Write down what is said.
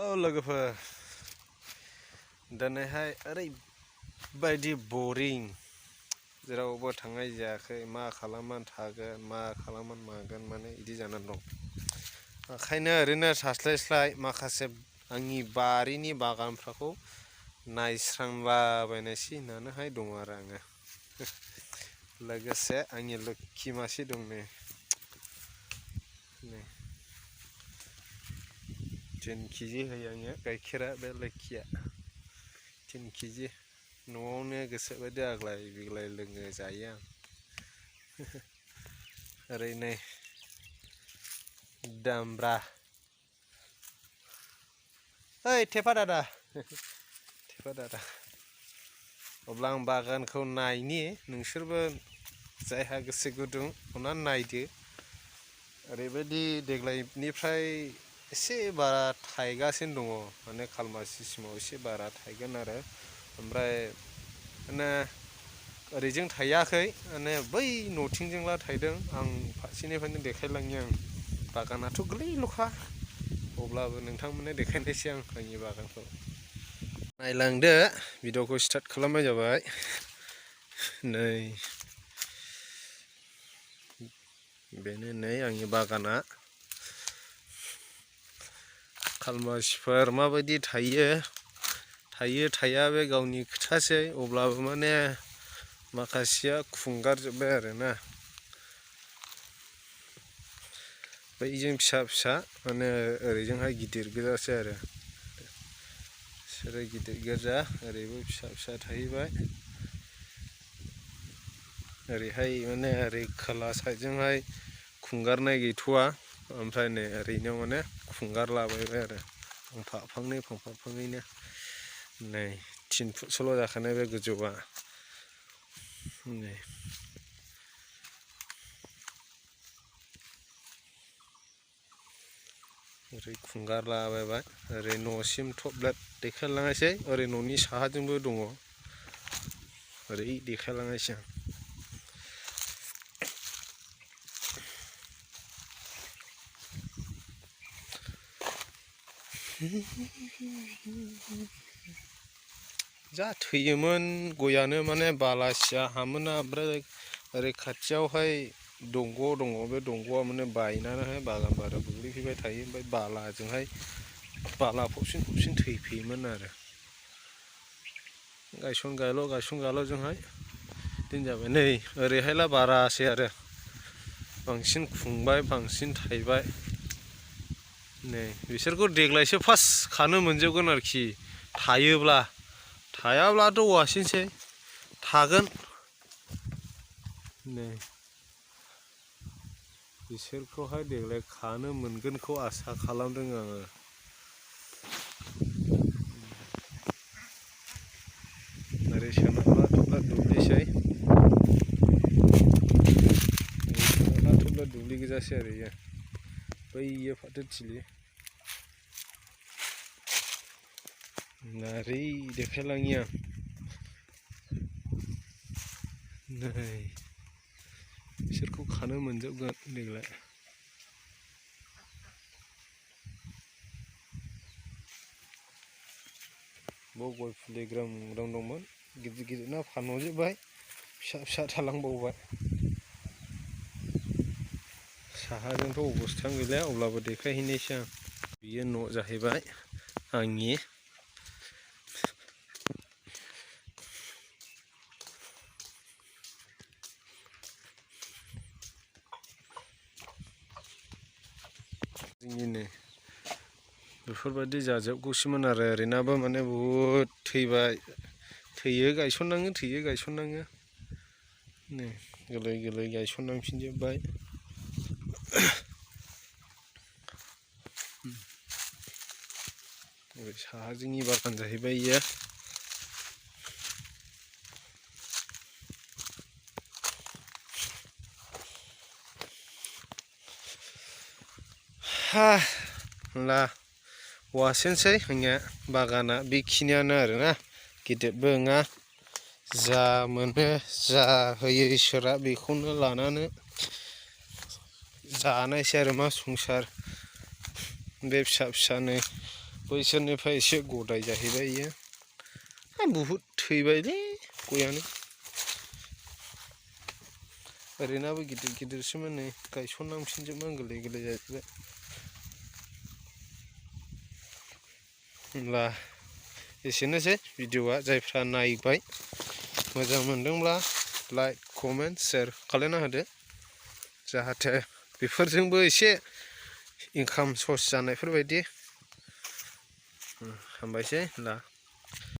Hello लोगोफोर दिनैहाय ओरैबायदि बोरिं जेरावबो थांनाय जायाखै मा खालामनानै थागोन मा खालामनानै मागोन माने इदि जानानै दं ओंखायनो ओरैनो थास्लायस्लाय माखासे आंनि बारिनि बागानफोरखौ नायस्रांलाबायनोसै होननानैहाय दङ आरो आङो लोगोसे आंनि लोखि मासे दं नै 10 kg होयो आङो गाइखेरा बे लोखिया 10 kg न'आवनो गोसोबायदि आग्लाय बिग्लाय लोङो जायो आं ओरै नै दामब्रा ओइ थेफा दादा अब्ला आं बागानखौ नायनि नोंसोरबो जायहा गोसो गुदुं अननानै नायदो ओरैबायदि देग्लायनिफ्राय एसे बारा थायगासिनो दङ माने खालमासिसिमाव एसे बारा थायगोन आरो ओमफ्राय माने ओरैजों थायाखै माने बै न'थिंजोंला थायदों आं फारसेनिफ्रायनो देखायलांनि आं बागानाथ' गोरलैल'खा अब्लाबो नोंथांमोननो देखायनोसै आं आंनि बागानखौ नायलांदो भिडिअखौ स्टार्ट खालामनाय जाबाय नै बेनो नै आंनि बागाना खालमासिफोर माबायदि थायो थाया बे गावनि खोथासै अब्लाबो माने माखासेया खुंगारजोब्बाय आरोना बैजों फिसा माने ओरैजोंहाय गिदिर गोजासै आरो बिसोरो गिदिर गोजा ओरैबो फिसा थाहैबाय ओरैहाय माने ओरै खोला साइडजोंहाय खुंगारनाय गैथ'वा ओमफ्राय नै ओरैनो माने खुंगारलाबायबाय आरो फांफा फांनैनो नै 3 फुटसोल' जाखानाय बे गोजौआ नै ओरै खुंगारलाबायबाय ओरै न'सिम थपलेट देखायलांनायसै ओरै न'नि साहाजोंबो दङ ओरै देखायलांनायसै आं जा थैयोमोन गयानो माने बालासिया हामोना ओमफ्राय ओरै खाथियावहाय दंग' दङ बे दंग'आ माने बायनानैहाय बागान बारा गोग्लैफैबाय थायो ओमफ्राय बालाजोंहाय बाला फबसिन थैफैयोमोन आरो गायसन गायल'जोंहाय बिदिनो जाबाय नै ओरैहायला बारासै आरो बांसिन खुंबाय बांसिन थायबाय नै बिसोरखौ देग्लायसो फार्स्ट खानो मोनजोबगोन आरोखि थायोब्ला थायाब्लाथ' वासिनोसै थागोन नै बिसोरखौहाय देग्लाय खानो मोनगोनखौ आसा खालामदों आङो ओरै सोनाबना थब्ला दुब्लिसै सोनाबना थब्ला दुब्लि गोजासै आरो इयो बैयो फाथोथिलि नारै देखायलाङि आं नै बिसोरखौ खानो मोनजोबगोन देग्लाय बाव गय फुलि ग्रोम दंमोन गिदिरना फानहरजोब्बाय फिसा थालांबावबाय साहाजोंथ' अबस्थायानो गैला अब्लाबो देखायहैनोसै आं बियो न' जाहैबाय आंनि जोंनिनो बेफोरबायदि जाजोबगौसोमोन आरो ओरैनाबो माने बहुद थैयो गायसननाङो नै गोरलै गायसननांफिनजोब्बाय ओरै साहा जोंनि बागान जाहैबाय इयो ला वासिनोसै आंनिया बागाना बेखिनियानो आरोना गिदिरबो नङा जा मोनो जा होयो इसोरा बेखौनो लानानै जानायसै आरो मा संसार बे फिसानो बैसोरनिफ्राय एसे गदाय जाहैबाय इयो बुहुद थैबायलै गयानो ओरैनाबो गिदिर गिदिरसोमोन नै गायसननांफिनजोबनां गोरलै गोरलै जाजोब्बाय होमब्ला एसेनोसै भिडिअआ जायफ्रा नायबाय मोजां मोनदोंब्ला लाइक कमेन्ट शेयार खालायना होदो जाहाथे बेफोरजोंबो एसे इनकाम सर्स जानायफोरबायदि हामबायसै होनब्ला